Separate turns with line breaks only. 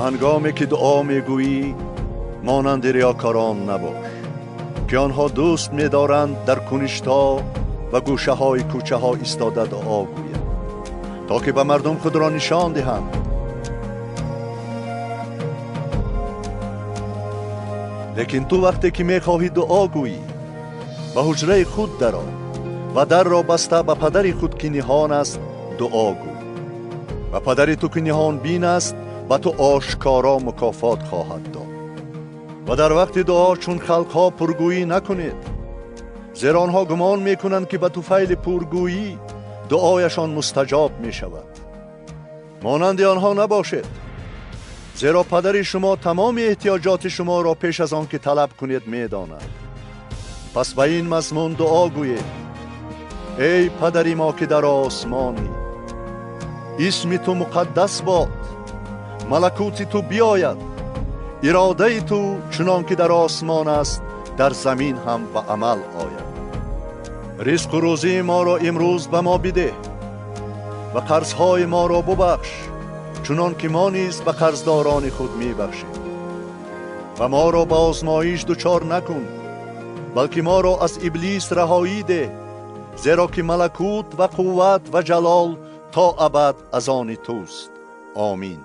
Ҳангоме ки дуо мегӯӣ, монанди риёкорон набош, ки онҳо дӯст медоранд дар куништо ва гӯшаҳои кӯчаҳо истода дуо гӯянд, то ки ба мардум худро нишон диҳанд. Лекин ту вақте ки мехоҳӣ дуо гӯӣ, ба ҳуҷраи худ даро ва дарро баста ба падари худ ки ниҳон аст дуо гӯ. Ва падари ту ки ниҳонбин аст ба ту ошкоро мукофот хоҳад дод. Ва дар вақти дуо чун халқҳо пургӯӣ накунед, зеро онҳо гумон мекунанд ки ба туфайли пургӯӣ дуояшон мустаҷоб мешавад. Монанди онҳо набошед, зеро падари шумо тамоми эҳтиёҷоти шуморо пеш аз он ки талаб кунед медонад. Пас ба ин мазмун дуо гӯед: эй падари мо ки дар осмонӣ, исми ту муқаддас бод, малакути ту биёяд, иродаи ту чунон ки дар осмон аст дар замин ҳам ба амал ояд. Ризқу рӯзии моро имрӯз ба мо бидеҳ ва қарзҳои моро бубахш, чунон ки мо низ ба қарздорони худ мебахшем. Ва моро ба озмоиш дучор накун, балки моро аз иблис раҳоӣ деҳ, зеро ки малакут ва қувват ва ҷалол то абад аз они туст. Омин.